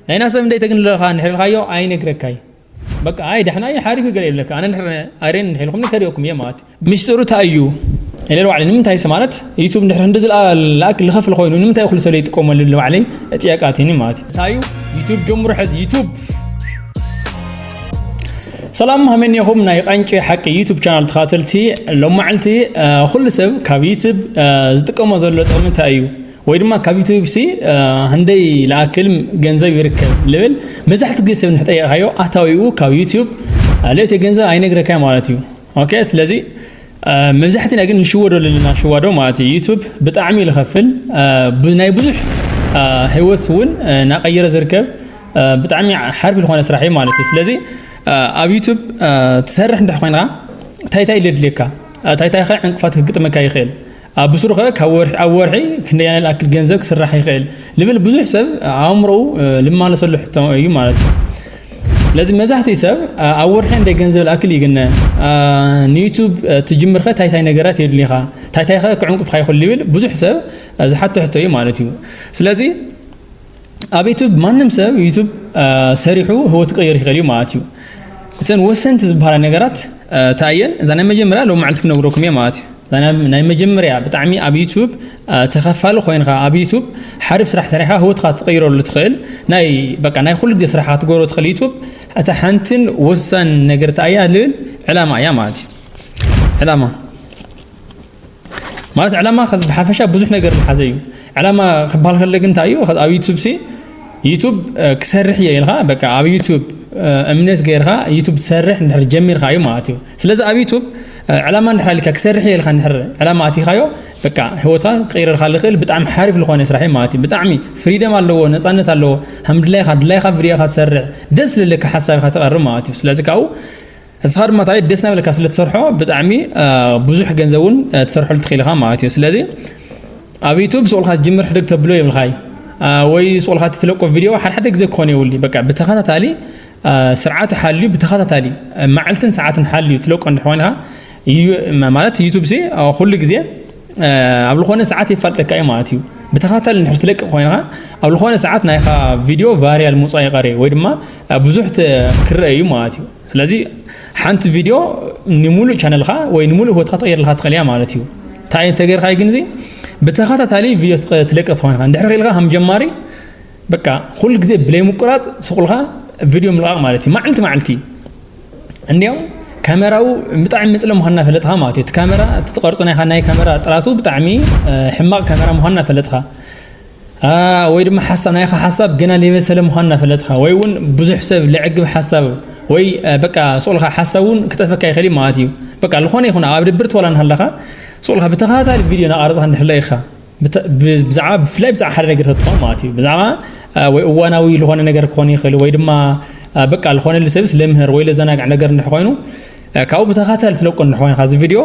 ናይና ሰብ እንደይ ተግንለኻ እንድሕር ኢልካዮ ኣይነግረካይ። በቃ ኣይ ዳሕና ኣይ ሓሪፍ ገለ ይብለካ። ኣነ እንድሕር ኣይረን እንድሕር ኢልኩም ከሪኦኩም እየ ማለት እዩ። ሚስጥሩ እንታይ እዩ? ኢለ ባዕለ ንምንታይ ስ ማለት ዩቱብ እንድሕር ክንዲ ዝለኣክ ልኸፍል ኮይኑ ንምንታይ ኩሉ ሰብ ይጥቀመሉ ኢለ ባዕለይ ጥያቄ ኣትዩኒ ማለት እዩ። እንታይ እዩ? ዩቱብ ጀምሩ ሕዚ ዩቱብ። ሰላም ሃመን ኢኹም ናይ ቃንጨ ሓቂ ዩቱብ ቻናል ተኻተልቲ። ሎም መዓልቲ ኩሉ ሰብ ካብ ዩቱብ ዝጥቀሞ ዘሎ ጥቕሚ እንታይ እዩ? ወይ ድማ ካብ ዩቱብ ሲ ክንደይ ለኣክል ገንዘብ ይርከብ ልብል መብዛሕቲ ግዜ ሰብ ንሕጠየቕካዮ ኣታዊኡ ካብ ዩቱብ ልእቲ ገንዘብ ኣይነግረካይ ማለት እዩ። ኦኬ ስለዚ መብዛሕትና ግን ንሽወዶ ኣለና ሽዋዶ ማለት እዩ። ዩቱብ ብጣዕሚ እዩ ዝኸፍል፣ ናይ ብዙሕ ህይወት እውን እናቀየረ ዝርከብ ብጣዕሚ ሓርፊ ዝኾነ ስራሕ እዩ ማለት እዩ። ስለዚ ኣብ ዩቱብ ትሰርሕ እንድሕ ኮይንካ እንታይ እንታይ ኢለ ድልየካ እንታይ እንታይ ከ ዕንቅፋት ክግጥመካ ይኽእል? ኣብ ብስሩ ከ ካብ ወርሒ ኣብ ወርሒ ክንደይ ዝኣክል ገንዘብ ክስራሕ ይኽእል ልብል ብዙሕ ሰብ ኣእምሮኡ ልማለሰሉ ሕቶ እዩ ማለት እዩ። ስለዚ መብዛሕትኡ ሰብ ኣብ ወርሒ እንደ ገንዘብ ዝኣክል ይግነ ንዩቱብ ትጅምር ከ ታይታይ ነገራት የድልኻ ታይታይ ከ ክዕንቁፍካ ይኽእል ይብል ብዙሕ ሰብ ዝሓቶ ሕቶ እዩ ማለት እዩ። ስለዚ ኣብ ዩቱብ ማንም ሰብ ዩቱብ ሰሪሑ ህይወት ክቕይር ይኽእል እዩ ማለት እዩ። እተን ወሰንቲ ዝበሃላ ነገራት እንታይ እየን? እዛ ናይ መጀመርያ ሎም መዓልቲ ክነግረኩም እየ ማለት እዩ። ናይ መጀመርያ ብጣዕሚ ኣብ ዩቱብ ተኸፋሊ ኮይንካ ኣብ ዩቱብ ሓሪፍ ስራሕ ሰሪሕካ ህይወትካ ትቕይረሉ ትኽእል ናይ በቃ ናይ ኩሉ ግዜ ስራሕካ ትገብሮ ትኽእል ዩቱብ እታ ሓንትን ወሳን ነገር እንታይ እያ ልብል ዕላማ እያ ማለት እዩ። ዕላማ ማለት ዕላማ ከዚ ብሓፈሻ ብዙሕ ነገር ዝሓዘ እዩ። ዕላማ ክበሃል ከሎ ግን እንታይ እዩ? ኣብ ዩቱብ ሲ ዩቱብ ክሰርሕ እየ ኢልካ በቃ ኣብ ዩቱብ እምነት ገይርካ ዩቱብ ትሰርሕ እንድሕር ጀሚርካ እዩ ማለት እዩ። ስለዚ ኣብ ዩቱብ ዕላማ እንድሕር ኣሊካ ክሰርሕ እየ ኢልካ እንድሕር ዕላማ ኣቲኻዮ በቃ ህይወትካ ክቕይረልካ ዝኽእል ብጣዕሚ ሓሪፍ ዝኾነ ስራሕ እዩ ማለት እዩ። ብጣዕሚ ፍሪደም ኣለዎ፣ ነፃነት ኣለዎ። ከም ድላይካ ድላይካ ቪድዮካ ትሰርሕ ደስ ዝብለካ ሓሳብካ ተቐርብ ማለት እዩ። ስለዚ ካብኡ እስኻ ድማ እንታይ ደስ ናበለካ ስለ ትሰርሖ ብጣዕሚ ብዙሕ ገንዘብ እውን ትሰርሖሉ ትኽእል ኢኻ ማለት እዩ። ስለዚ ኣብ ዩቱብ ስቑልካ ትጅምር ሕደግ ተብሎ የብልካይ ወይ ስቑልካ ትለቆ ቪድዮ ሓደ ሓደ ግዜ ክኾን የብሉ በቃ ብተኸታታሊ ስርዓት ሓልዩ ብተኸታታሊ መዓልትን ሰዓትን ሓልዩ ትለቆ እንድሕር ኮይንካ ማለት ዩቱብ ሲ ኩሉ ግዜ ኣብ ዝኾነ ሰዓት የፋልጠካ እዩ ማለት እዩ። ብተኸታታሊ እንድሕር ትለቅቕ ኮይንካ ኣብ ዝኾነ ሰዓት ናይኻ ቪድዮ ቫይራል ምውፃእ ይቐርብ ወይ ድማ ብዙሕ ክረአ እዩ ማለት እዩ። ስለዚ ሓንቲ ቪድዮ ንሙሉእ ቻነልካ ወይ ንሙሉእ ህይወትካ ትቐይርልካ ትኽእል እያ ማለት እዩ። እንታይ ተገይርካ ግን እዚ ብተኸታታሊ ቪድዮ ትለቅቕ ትኾንካ እንድሕር ክኢልካ ከም ጀማሪ በቃ ኩሉ ግዜ ብለይ ምቁራፅ ስቑልካ ቪድዮ ምልቃቕ ማለት እዩ። መዓልቲ መዓልቲ እንዲያውም ካሜራኡ ብጣዕሚ ምፅለ ምዃንና ፈለጥካ ማለት እዩ። እቲ ካሜራ እቲ ትቐርፁ ናይካ ናይ ካሜራ ጥራቱ ብጣዕሚ ሕማቕ ካሜራ ምዃንና ፈለጥካ ወይ ድማ ሓሳብ ናይኻ ሓሳብ ገና ለይበሰለ ምዃንና ፈለጥካ ወይ እውን ብዙሕ ሰብ ለዕግብ ሓሳብ ወይ በቃ ስቑልካ ሓሳብ እውን ክጠፈካ ይኽእል ማለት እዩ። በቃ ዝኾነ ይኹን ኣብ ድብርቲ ዋላ እናሃለኻ ስቑልካ ብተኸታታሊ ቪድዮ ናቐረፅካ እንድሕር ለኢኻ ብዛዕባ ብፍላይ ብዛዕባ ሓደ ነገር ተትኾን ማለት እዩ። ብዛዕባ ወይ እዋናዊ ዝኾነ ነገር ክኾን ይኽእል ወይ ድማ በቃ ዝኾነ ልሰብስ ለምህር ወይ ለዘናግዕ ነገር እንድሕር ኮይኑ ካብኡ ብተኸታታሊ ትለቆ እንድሕር ኮይንካ እዚ ቪድዮ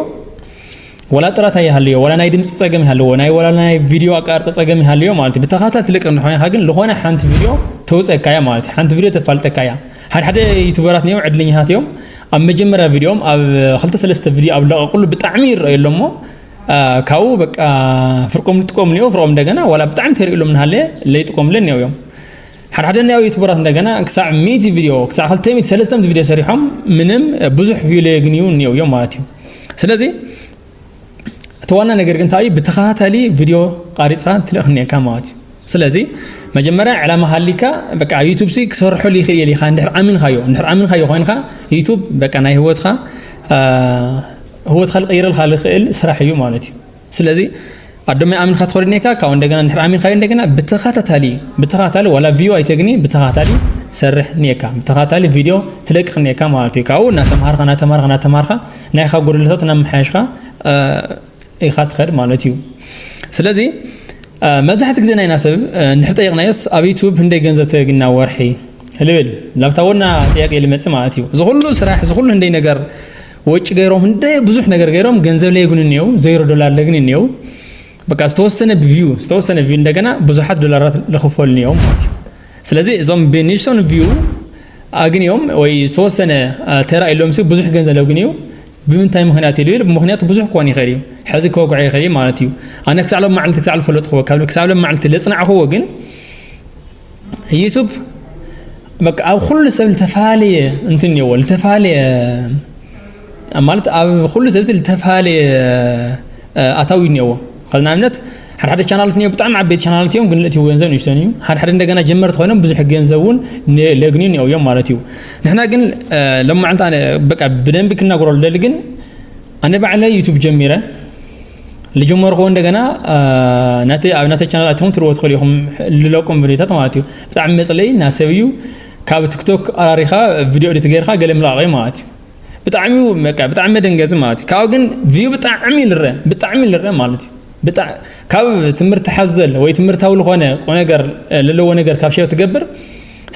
ወላ ጥራት ኣይሃልዮ ወላ ናይ ድምፂ ፀገም ይሃልዎ ናይ ወላ ናይ ቪድዮ ኣቃርፀ ፀገም ይሃልዮ ማለት እዩ። ብተኸታታሊ ትልቅ እንድሕር ኮይንካ ግን ዝኾነ ሓንቲ ቪድዮ ተውፀካ እያ ማለት እዩ። ሓንቲ ቪድዮ ተፋልጠካ እያ። ሓደ ሓደ ዩቱበራት እዮም ዕድለኛታት እዮም። ኣብ መጀመርያ ቪድዮም ኣብ ክልተ ሰለስተ ቪድዮ ኣብ ለቐቁሉ ብጣዕሚ ይረኣዩ ኣሎ እሞ ካብኡ በቃ ፍርቆም ልጥቀሙ እኒኦ ፍርቆም እንደገና ዋላ ብጣዕሚ ተሪእሎም እናሃለ ለይጥቀምለ እኒኦ እዮም። ሓደ ሓደ ናይ ዩቱበራት እንደገና ክሳዕ ሚእቲ ቪድዮ ክሳዕ ክልተ ሚእቲ ሰለስተ ሚእቲ ቪድዮ ሰሪሖም ምንም ብዙሕ ቪው ለየግንዩ እኒኦ እዮም ማለት እዩ። ስለዚ እቲ ዋና ነገር ግን እንታይ እዩ? ብተኸታታሊ ቪድዮ ቃሪፅካ ትልእኽ እኒአካ ማለት እዩ። ስለዚ መጀመርያ ዕላማ ሃሊካ በቃ ዩቱብ ሲ ክሰርሖ ይኽእል እየ ኢልካ እንድሕር ኣሚንካዮ እንድሕር ኣሚንካዮ ኮይንካ ዩቱብ በቃ ናይ ህይወትካ ህይወትካ ልቀይረልካ ልኽእል ስራሕ እዩ ማለት እዩ። ስለዚ ኣዶመይ ኣሚንካ ትኸዱ እኒካ ካብኡ እንደገና እንድሕር ኣሚንካዮ እንደገና ብተኸታታሊ ብተኸታታሊ ዋላ ቪዩ ኣይተግኒ ብተኸታታሊ ትሰርሕ እኒካ ብተኸታታሊ ቪድዮ ትለቅቕ እኒካ ማለት እዩ። ካብኡ እናተምሃርካ እናተምሃርካ እናተምሃርካ ናይካ ጎደለታት እናመሓየሽካ ኢኻ ትኸድ ማለት እዩ። ስለዚ መብዛሕቲ ግዜ ናይና ሰብ እንድሕር ጠይቕናዮስ ኣብ ዩቱብ ህንደይ ገንዘብ ተግና ወርሒ ልብል ላብታ ወና ጥያቄ ልመፅእ ማለት እዩ። እዚ ኩሉ ስራሕ እዚ ኩሉ ህንደይ ነገር ወጪ ገይሮም ህንደይ ብዙሕ ነገር ገይሮም ገንዘብ ለየግኑ እኒው ዘይሮ ዶላር ለግን እኒው በቃ ዝተወሰነ ብቪው ዝተወሰነ ቪው እንደገና ብዙሓት ዶላራት ልኽፈሉ እኒው ማለት እዩ። ስለዚ እዞም ብንሽቶን ቪው ኣግንዮም ወይ ዝተወሰነ ተራ ኢሎም ሲ ብዙሕ ገንዘብ ለግንዩ ብምንታይ ምኽንያት እዩ ልብል ብምኽንያቱ ብዙሕ ክኾን ይኽእል እዩ። ሕዚ ክወግዖ ይኽእል እዩ ማለት እዩ። ኣነ ክሳዕ ሎም መዓልቲ ክሳዕ ዝፈለጥክዎ ካብ ክሳዕ ሎም መዓልቲ ለፅናዕክዎ ግን ዩቱብ በቃ ኣብ ኩሉ ሰብ ዝተፋለየ እንትን እኒኦዎ ዝተፋለየ ማለት ኣብ ኩሉ ሰብ ዝተፋለየ ኣታዊ እኒኦዎ። ከዚ ንኣብነት ሓደ ሓደ ቻናላት እኒኦ ብጣዕሚ ዓበይቲ ቻናላት እዮም፣ ግን ልእትዎ ገንዘብ ንእሽተን እዩ። ሓደ ሓደ እንደገና ጀመርቲ ኮይኖም ብዙሕ ገንዘብ እውን ለግንዩ እኒኦ እዮም ማለት እዩ። ንሕና ግን ሎማዓልቲ ኣነ በቃ ብደንቢ ክናገሮ ልደሊ ግን ኣነ ባዕለ ዩቱብ ጀሚረ ልጀመርኩዎ እንደገና ናተ ኣብ ናተ ቻናል ኣትኹም ትርዎ ትኽእሉ ኢኹም። ልለቁም ቪዲዮታት ማለት እዩ። ብጣዕሚ መፅለይ ናሰብ እዩ። ካብ ቲክቶክ ኣራሪኻ ቪዲዮ ኤዲት ገይርካ ገለ ምለቃቂ ማለት እዩ። ብጣዕሚ በቃ ብጣዕሚ መደንገፂ ማለት እዩ። ካብኡ ግን ቪዩ ብጣዕሚ ይልረ ብጣዕሚ ይልረ ማለት እዩ። ካብ ትምህርቲ ሓዘል ወይ ትምህርታዊ ዝኾነ ቁነገር ለለዎ ነገር ካብ ሸር ትገብር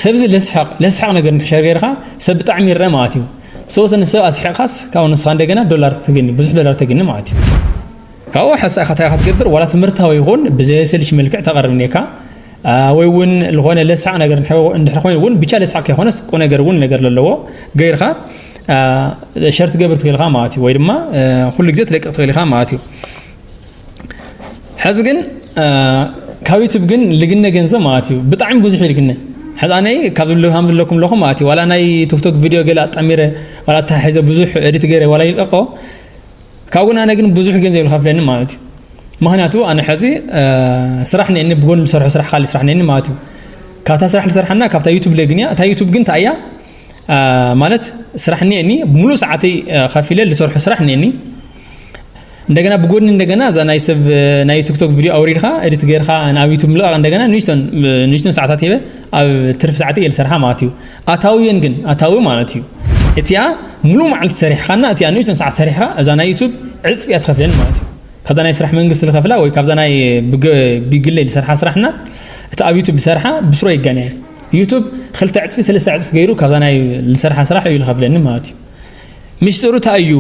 ሰብዚ ለስሕቕ ለስሕቕ ነገር ንሕሸር ገይርካ ሰብ ብጣዕሚ ይረአ ማለት እዩ። ዝተወሰነ ሰብ ኣስሒቕካስ ካብኡ ንስኻ እንደገና ዶላር ተገኒ ብዙሕ ዶላር ተገኒ ማለት እዩ። ካብኡ ሓሳእካ እንታይ ኢኻ ትገብር ዋላ ትምህርታዊ ይኹን ብዘየሰልች መልክዕ ተቐርብ ኔካ ወይ እውን ዝኾነ ለሳዕ ነገር እንድሕር ኮይኑ እውን ብቻ ለሳዕ ከይኮነስ ቁ ነገር እውን ነገር ለለዎ ገይርካ ሸር ትገብር ትኽእል ኢኻ ማለት እዩ። ወይ ድማ ኩሉ ግዜ ትለቅቕ ትኽእል ኢኻ ማለት እዩ። ሕዚ ግን ካብ ዩቱብ ግን ልግነ ገንዘብ ማለት እዩ ብጣዕሚ ብዙሕ እዩ ልግነ። ሕዚ ኣነ ካብ ዝብልሃም ዝለኩም ኣለኹ ማለት እዩ። ዋላ ናይ ቲክቶክ ቪድዮ ገለ ኣጣሚረ ዋላ ኣተሓሒዘ ብዙሕ ኤዲት ገይረ ዋላ ይልቀቆ ካብ ግን ኣነ ግን ብዙሕ ገንዘብ ይኸፍለኒ ማለት እዩ። ምክንያቱ ኣነ ሕዚ ስራሕ ነኒ ብጎን ዝሰርሖ ስራሕ ካሊ ስራሕ ነኒ ማለት እዩ። ካብታ ስራሕ ዝሰርሓና ካብታ ዩቱብ ለግንያ እታ ዩቱብ ግን እንታይ እያ ማለት ስራሕ እኒአኒ ሙሉእ ሰዓተይ ከፊለ ዝሰርሖ ስራሕ እኒአኒ። እንደገና ብጎድኒ እንደገና እዛ ናይ ሰብ ናይ ቲክቶክ ቪድዮ ኣውሪድካ ኤዲት ገይርካ ናብ ዩቱብ ምልቃቕ እንደገና ንእሽቶን ንእሽቶን ሰዓታት ሂበ ኣብ ትርፊ ሰዓተይ እየ ዝሰርሓ ማለት እዩ። ኣታውየን ግን ኣታዊ ማለት እዩ እቲኣ ሙሉእ መዓልቲ ሰሪሕኻና እቲኣ ንእሽቶን ሰዓት ሰሪሕካ እዛ ናይ ዩቱብ ዕፅፊ እያ ትኸፍለኒ ማለት እዩ። ካብዛ ናይ ስራሕ መንግስቲ ዝኸፍላ ወይ ካብዛ ናይ ብግለይ ዝሰርሓ ስራሕና እቲ ኣብ ዩቱብ ዝሰርሓ ብስሮ ይጋንያ። ዩቱብ ክልተ ዕፅፊ ሰለስተ ዕፅፊ ገይሩ ካብዛ ናይ ዝሰርሓ ስራሕ እዩ ዝኸፍለኒ ማለት እዩ። ሚስጥሩ እንታይ እዩ?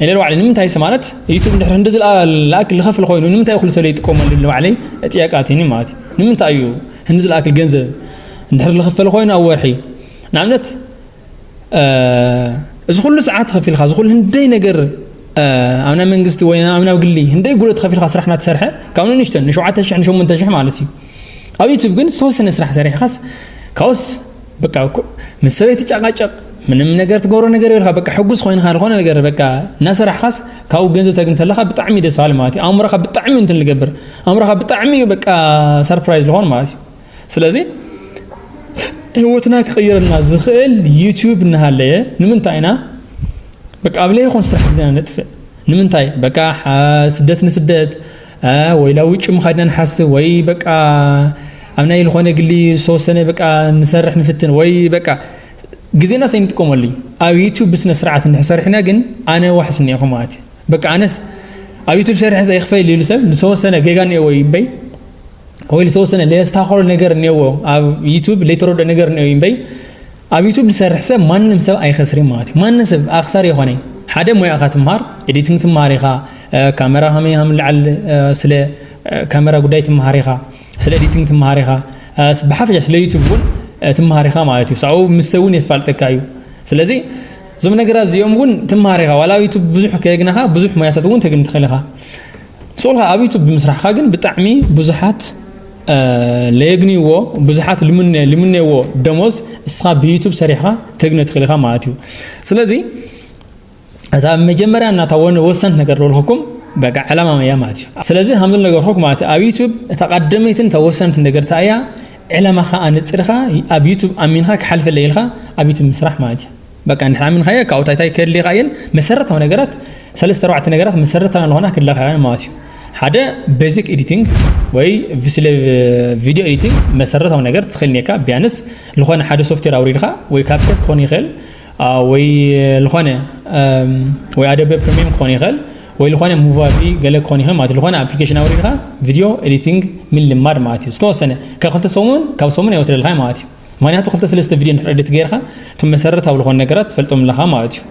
ኢለ ንባዕለይ ንምንታይ ማለት ዩቱብ እንድሕር ክንዲ ዝለኣክል ዝኸፍል ኮይኑ ንምንታይ ኩሉ ሰብ ዘይጥቀመሉ ንባዕለይ ጥያቄ ኣትኒ ማለት እዩ። ንምንታይ እዩ ክንዲ ዝለኣክል ገንዘብ እንድሕር ዝኸፈል ኮይኑ ኣብ ወርሒ ንኣብነት እዚ ኩሉ ሰዓት ከፊልካ እዚ ኩሉ ህንደይ ነገር ኣብ ናይ መንግስቲ ወይ ኣብ ናብ ግሊ ህንደይ ጉልበት ከፊልካ ስራሕ እናተሰርሐ ካብ ንእሽተን ንሸውዓተ ሽሕ ንሸሞንተ ሽሕ ማለት እዩ። ኣብ ዩቱብ ግን ዝተወሰነ ስራሕ ሰሪሕካስ ካውስ በቃ ምስ ሰበይቲ ጫቃጨቅ ምንም ነገር ትገብሮ ነገር የብልካ። በቃ ሕጉስ ኮይንካ ዝኾነ ነገር በቃ እናሰራሕካስ ካብኡ ገንዘብ ተግን ተለካ ብጣዕሚ ደስ በሃሊ ማለት እዩ። ኣእምሮካ ብጣዕሚ እንትን ልገብር ኣእምሮካ ብጣዕሚ እዩ በቃ ሰርፕራይዝ ዝኾን ማለት እዩ። ስለዚ ህይወትና ክቕይረልና ዝኽእል ዩቱብ እናሃለየ ንምንታይ ኢና በቃ ኣብ ለይኾን ስራሕ ግዜና ነጥፍእ? ንምንታይ በቃ ስደት ንስደት ወይ ላ ውጭ ምኻድና ንሓስብ ወይ በቃ ኣብ ናይ ዝኾነ ግሊ ዝተወሰነ በቃ ንሰርሕ ንፍትን ወይ በቃ ግዜና ሰይ ንጥቀመሉ እዩ። ኣብ ዩቱብ ብስነ ስርዓት እንድሕር ሰሪሕና ግን ኣነ ዋሕስ እኒአኹ ማለት እዩ። በቃ ኣነስ ኣብ ዩቱብ ሰሪሐ ዘይክፈል ኢሉ ሰብ ዝተወሰነ ጌጋ እኒአዎ እዩ እምበይ ወይ ዝተወሰነ ለየስታኸሎ ነገር እኒአዎ ኣብ ዩቱብ ለይተረድኦ ነገር እኒአዎ እዩ እምበይ ኣብ ዩቱብ ዝሰርሕ ሰብ ማንም ሰብ ኣይኸስርን ማለት እዩ። ማንም ሰብ ኣኽሳሪ የኾነ ሓደ ሞያኻ ትምሃር ኤዲቲንግ ትምሃር ኢኻ ካሜራ ከመይ ከም ልዓል ስለ ካሜራ ጉዳይ ትምሃር ኢኻ ስለ ኤዲቲንግ ትምሃር ኢኻ ብሓፈሻ ስለ ዩቱብ እውን ትምሃር ኢኻ ማለት እዩ። ሳኡ ምስ ሰብ እውን የፋልጠካ እዩ። ስለዚ እዞም ነገራት እዚኦም እውን ትምሃር ኢኻ ዋላ ኣብ ዩቱብ ብዙሕ ከየግናኻ ብዙሕ ሞያታት እውን ተግኒ ትኽእል ኢኻ። ንስኹልካ ኣብ ዩቱብ ብምስራሕካ ግን ብጣዕሚ ብዙሓት ለየግንይዎ ብዙሓት ልምነይዎ ደሞዝ እስኻ ብዩቱብ ሰሪሕካ ተግነ ትኽእል ኢኻ ማለት እዩ። ስለዚ እታ መጀመርያ እናታ ወን ወሰንት ነገር ዝበልኩኩም በቃ ዕላማ እያ ማለት እዩ። ስለዚ ከም ዝነገርኩክ ማለት እዩ ኣብ ዩቱብ እታ ቀደመይትን እታ ወሰንት ነገር እታ እያ ዕላማኻ ኣነፅርኻ ኣብ ዩቱብ ኣሚንካ ክሓልፈለ ኢልካ ኣብ ዩቱብ ምስራሕ ማለት እዩ። በቃ እንድሕር ኣሚንካዮ ካብኡ ታይታይ ከድልኻ እየን መሰረታዊ ነገራት ሰለስተ ኣርባዕተ ነገራት መሰረታዊ ዝኾና ክድለኻ እየን ማለት እዩ። ሓደ ቤዚክ ኤዲቲንግ ወይ ስለ ቪዲዮ ኤዲቲንግ መሰረታዊ ነገር ትኽእል ኔካ ቢያንስ ዝኾነ ሓደ ሶፍትዌር ኣውሪድካ ወይ ካፕከት ክኾን ይኽእል ወይ ዝኾነ ወይ ኣዶቤ ፕሪሚየም ክኾን ይኽእል ወይ ዝኾነ ሙቫቪ ገለ ክኾን ይኽእል ማለት ዝኾነ ኣፕሊኬሽን ኣውሪድካ ቪዲዮ ኤዲቲንግ ምልማድ ማለት እዩ። ዝተወሰነ ካብ ክልተ ሰሙን ካብ ሰሙን ኣይወስደልካ ማለት እዩ። ምክንያቱ ክልተ ሰለስተ ቪዲዮ እንድሕር ኤዲት ገይርካ እቶም መሰረታዊ ዝኾኑ ነገራት ትፈልጦም ኣለኻ ማለት እዩ።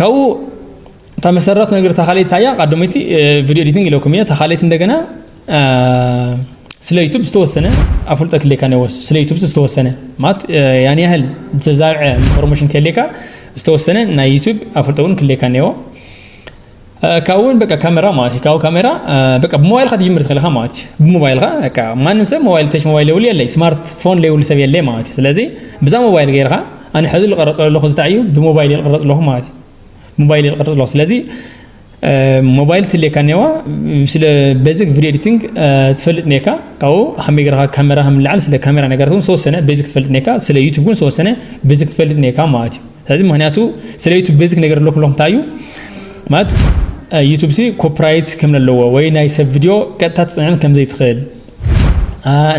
ካብኡ እታ መሰረት ነገር እታ ካልኣይቲ እያ ቀዳመይቲ ቪዲዮ ኤዲቲንግ ኢለኩም እየ። እታ ካልኣይቲ እንደገና ስለ ዩቱብ ዝተወሰነ ኣፍልጦ ክሌካ ነወስ ስለ ዩቱብ ዝተወሰነ ማለት ያን ያህል ዝተዛብዐ ኢንፎርሜሽን ከሌካ ዝተወሰነ ናይ ዩቱብ ኣፍልጦ እውን ክሌካ ነዎ። ካብኡ እውን በቃ ካሜራ ማለት እዩ። ካብኡ ካሜራ በቃ ብሞባይልካ ትጅምር ትኽእል ኢኻ ማለት እዩ። ብሞባይልካ በቃ ማንም ሰብ ሞባይል፣ ተች ሞባይል የብሉ የለይ፣ ስማርት ፎን ለይብሉ ሰብ የለይ ማለት እዩ። ስለዚ ብዛ ሞባይል ገይርካ፣ ኣነ ሕዚ ዝቐረፀ ኣለኹ፣ እዚ እንታይ እዩ፣ ብሞባይል ይቐረፅ ኣለኹ ማለት እዩ። ሞባይል ይቐረፅ ኣለኹ። ስለዚ ሞባይል ትልየካ እኒዋ፣ ስለ ቤዚክ ቪዲዮ ኤዲቲንግ ትፈልጥ እኒካ። ካብኡ ከመይ ገይርካ ካሜራ ከም ንላዕል፣ ስለ ካሜራ ነገራት እውን ዝተወሰነ ቤዚክ ትፈልጥ እኒካ፣ ስለ ዩቱብ እውን ዝተወሰነ ቤዚክ ትፈልጥ እኒካ ማለት እዩ። ስለዚ ምክንያቱ ስለ ዩቱብ ቤዚክ ነገር ኣለኩም ኣለኩም እንታይ እዩ ማለት፣ ዩቱብ ሲ ኮፒራይት ከም ዘለዎ ወይ ናይ ሰብ ቪዲዮ ቀጥታ ትፅዕን ከም ዘይትኽእል፣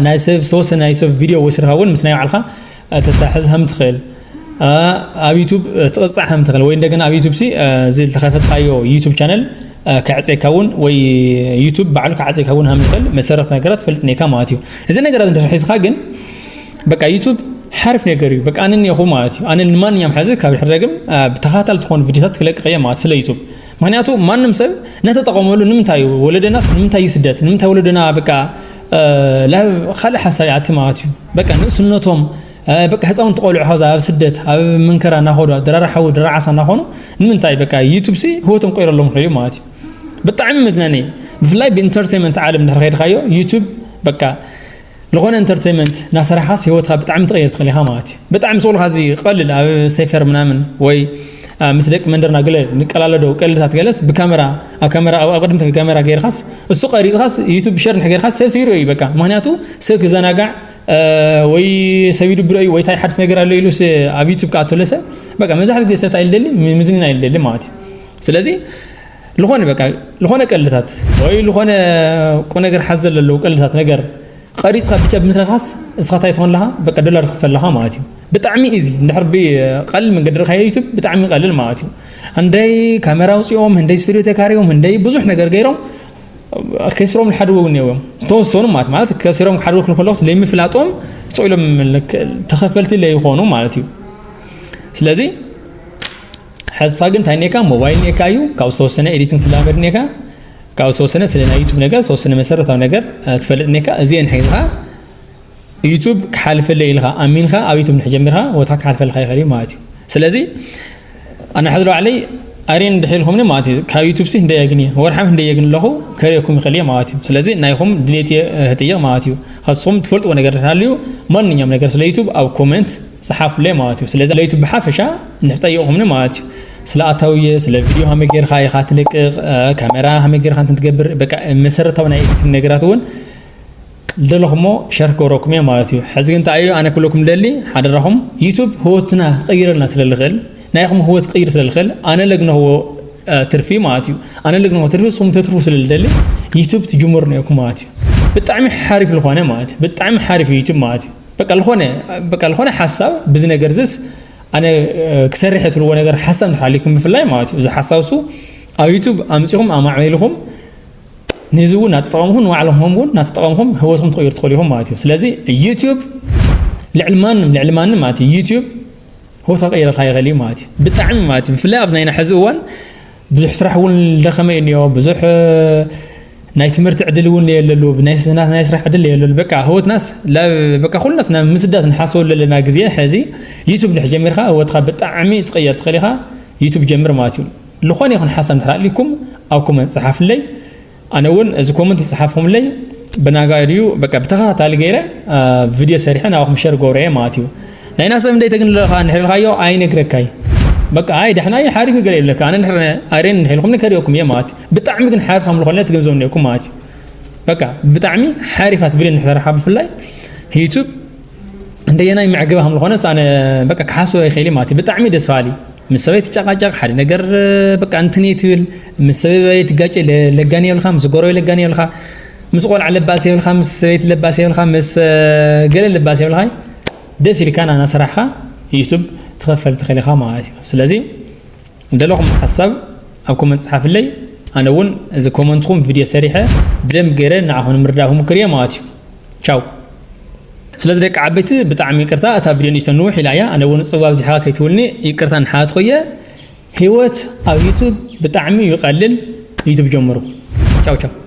ናይ ሰብ ዝተወሰነ ናይ ሰብ ቪዲዮ ወሲድካ እውን ምስ ናይ ባዕልካ ተታሕዝ ከም ትኽእል፣ ኣብ ዩቱብ ትቕፃዕ ከም ትኽእል ወይ እንደገና ኣብ ዩቱብ ሲ እዚ ዝተኸፈትካዮ ዩቱብ ቻነል ከዕፀካ እውን ወይ ዩቱብ ባዕሉ ከዓፀካ እውን ከም ይኽእል መሰረት ነገራት ትፈልጥ እኒካ ማለት እዩ። እዚ ነገራት እንድሕር ሒዝካ ግን በቃ ዩቱብ ሓሪፍ ነገር እዩ። በቃ ኣነ እኒኹ ማለት እዩ። ኣነ ንማንኛውም ሕዚ ካብ ድሕር ደግም ብተኸታታሊ ዝኾኑ ቪዲዮታት ክለቅቕ እየ ማለት ስለ ዩቱብ። ምክንያቱ ማንም ሰብ እናተጠቐመሉ ንምንታይ እዩ ወለደናስ ንምንታይ ይስደት? ንምንታይ ወለደና በቃ ላብ ካልእ ሓሳብ ይኣቲ ማለት እዩ። በቃ ንእስነቶም በቃ ህፃውንቲ ቆልዑ ካብዛ ኣብ ስደት ኣብ መንከራ እናኸዱ ኣብ ድራር ሓዊ ድራር ዓሳ እናኾኑ ንምንታይ በቃ ዩቱብ ሲ ህይወቶም ቀይረሎም ይኽእል እዩ ማለት እዩ። ብጣዕሚ መዝናነይ ብፍላይ ብኢንተርቴንመንት ዓለም እንድሕር ከይድካዮ ዩቱብ በቃ ዝኾነ ኢንተርቴንመንት እናሰራሕካስ ህይወትካ ብጣዕሚ ትቐይር ትኽእል ኢኻ ማለት እዩ። ብጣዕሚ ስቕ ኢልካ እዚ ቀልል ኣብ ሰፈር ምናምን ወይ ምስ ደቂ መንደርና ገለ ንቀላለዶ ቀልድታት ገለስ ብካሜራ ኣብ ካሜራ ኣብ ቅድሚ ካሜራ ገይርካስ እሱ ቀሪፅካስ ዩቱብ ሸር ንሕ ገይርካስ ሰብ ሲሩ እዩ በቃ። ምክንያቱ ሰብ ክዘናጋዕ ወይ ሰብ ይድብሮ እዩ ወይ ታይ ሓድስ ነገር ኣሎ ኢሉ ኣብ ዩቱብ ክኣተለ ሰብ በቃ መብዛሕትኡ ግዜ ሰብ እንታይ እዩ ዝደሊ? ምዝንና እዩ ዝደሊ ማለት እዩ። ስለዚ ዝኾነ በቃ ዝኾነ ቀልድታት ወይ ዝኾነ ቁም ነገር ሓዘል ዘለዎ ቀልድታት ነገር ቀሪፅካ ብቻ ብምስራትካስ እስኻ እንታይ ትኾን ኣለኻ? በቃ ዶላር ትኽፈል ኣለኻ ማለት እዩ። ብጣዕሚ ኢዚ እንድሕር ብቐልል መንገዲ ርካዮ ዩቱብ ብጣዕሚ ቀልል ማለት እዩ። እንደይ ካሜራ ኣውፂኦም እንደይ ስቱዲዮ ተካሪዮም እንደይ ብዙሕ ነገር ገይሮም ከሲሮም ሓደ ወግን እዮም ዝተወሰኑ ማለት ማለት ከሲሮም ሓደ ወግን ከለስ ለይምፍላጦም ስቕ ኢሎም ተኸፈልቲ ለይኾኑ ማለት እዩ። ስለዚ ሕዝኻ ግን እንታይ ኔካ ሞባይል ኔካ እዩ ካብ ዝተወሰነ ኤዲቲንግ ትላመድ ኔካ ካብ ዝተወሰነ ስለ ናይ ዩቱብ ነገር ዝተወሰነ መሰረታዊ ነገር ትፈልጥ ኔካ እዚአን ሒዝኻ ዩቱብ ክሓልፈለይ ኢልካ ኣሚንካ ኣብ ዩቱብ ንሕ ጀሚርካ ወታ ክሓልፈልካ ይኽእል እዩ ማለት እዩ። ስለዚ ኣነ ሕዚ ባዕለይ ኣሬን እንድሕር ኢልኩምኒ ማለት እዩ ካብ ዩቱብ ሲ እንደየግን እየ ወርሓም እንደየግን ኣለኹ ከርእየኩም ይኽእል እየ ማለት እዩ። ስለዚ ናይኹም ድሌት እየ ክጥይቕ ማለት እዩ። ከስኹም ትፈልጥዎ ነገር እንድሕር ሃልዩ ማንኛውም ነገር ስለ ዩቱብ ኣብ ኮመንት ጸሓፉለይ ማለት እዩ። ስለዚ ለዩቱብ ብሓፈሻ እንድሕር ጠይቕኹምኒ ማለት እዩ ስለ ኣታውየ ስለ ቪድዮ ሃመይ ጌርካ ኢኻ ትልቅቕ ካሜራ ሃመይ ጌርካ እንትን ትገብር በቃ መሰረታዊ ናይ ኤዲቲንግ ነገራት እውን ደለኹሞ ሸር ክገብረኩም እየ ማለት እዩ። ሕዚ ግን እንታይ እዩ ኣነ ክብለኩም ደሊ ሓደራኹም ዩቱብ ህይወትና ክቕይረልና ስለ ዝኽእል ናይኹም ህይወት ክቕይር ስለ ዝኽእል ኣነ ለግነኽዎ ትርፊ ማለት እዩ። ኣነ ለግነኽዎ ትርፊ ንስኹም ተትርፉ ስለ ዝደሊ ዩቱብ ትጅምሩ ነይኩም ማለት እዩ። ብጣዕሚ ሓሪፍ ዝኾነ ማለት እዩ። ብጣዕሚ ሓሪፍ እዩ ዩቱብ ማለት እዩ። በቃ ዝኾነ በቃ ዝኾነ ሓሳብ ብዚ ነገር ዝስ ኣነ ክሰርሕ ትብልዎ ነገር ሓሳብ እንድሕር ሃልይኩም ብፍላይ ማለት እዩ እዚ ሓሳብ እሱ ኣብ ዩቱብ ኣምፂኹም ኣማዕቢልኩም ነዚ እውን እናተጠቐምኩም ንባዕልኹም እውን እናተጠቐምኩም ህይወትኩም ትቕይሩ ትኽእሉ ኢኹም ማለት እዩ። ስለዚ ዩቱብ ልዕሊ ማንም ልዕሊ ማንም ማለት እዩ ዩቱብ ህይወትካ ክቕይረልካ ይኽእል እዩ ማለት እዩ። ብጣዕሚ ማለት እዩ ብፍላይ ኣብዚ ናይና ሕዚ እዋን ብዙሕ ስራሕ እውን ደኸመ እዩ እኒኦ ብዙሕ ናይ ትምህርቲ ዕድል እውን የለሉ ናይ ስራሕ ዕድል የለሉ በቃ ህይወትናስ በቃ ኩልናስ ናብ ምስዳት ንሓስበሉ ዘለና ግዜ ሕዚ ዩቱብ ድሕ ጀሚርካ ህይወትካ ብጣዕሚ ትቕየር ትኽእል ኢኻ። ዩቱብ ጀምር ማለት እዩ። ዝኾነ ይኹን ሓሳብ እንድሕር ኣልኩም ኣብ ኮመንት ጸሓፍለይ። ኣነ እውን እዚ ኮመንት ዝጸሓፍኩምለይ ብናጋ ድዩ በቃ ብተኸታታሊ ገይረ ቪድዮ ሰሪሐ ናባኹም ሸር ገብረ እየ ማለት እዩ። ናይና ሰብ እንደይ ተግንለኻ እንድሕር ኢልካዮ ኣይነግረካይ በቃ ኣይ ዳሕና ኣይ ሓሪፍ ገለ ይብለካ ኣነ እንድሕር ኣሬን እንድሕር ኢልኩም ከርእየኩም እየ ማለት እዩ። ብጣዕሚ ግን ሓሪፍ ከም ዝኾነ ትግንዘቡ እኒኦኩም ማለት እዩ። በቃ ብጣዕሚ ሓሪፋት ቪድዮ እንድሕር ሰራሓ ብፍላይ ዩቱብ እንደየናይ መዕገቢ ከም ዝኾነስ ኣነ በቃ ክሓስቦ ኣይኽእል ማለት እዩ። ብጣዕሚ ደስ በሃሊ ምስ ሰበይቲ ጨቃጨቅ ሓደ ነገር በቃ እንትን እየ ትብል ምስ ሰበይ ትጋጨ ለጋን የብልካ ምስ ጎረቤ ለጋን የብልካ ምስ ቆልዓ ለባስ የብልካ ምስ ሰበይቲ ለባስ የብልካ ምስ ገለ ለባስ የብልካ ደስ ኢልካ ናና ሰራሕካ ዩቱብ ትኸፈል ትኽእል ኢኻ ማለት እዩ። ስለዚ እንደለኹም ሓሳብ ኣብ ኮመንት ጸሓፍለይ። ኣነ እውን እዚ ኮመንትኹም ቪድዮ ሰሪሐ ብደንብ ገይረ ንዓኹም ንምርዳእ ክምክር እየ ማለት እዩ። ቻው። ስለዚ ደቂ ዓበይቲ ብጣዕሚ ይቅርታ እታ ቪድዮ ንእሽቶ ንውሕ ኢላ እያ ኣነ እውን ጽዋ ኣብዚሕካ ከይትብልኒ ይቅርታ ንሓትኩ እየ። ህይወት ኣብ ዩቱብ ብጣዕሚ እዩ ቀልል። ዩቱብ ጀምሩ። ቻው ቻው።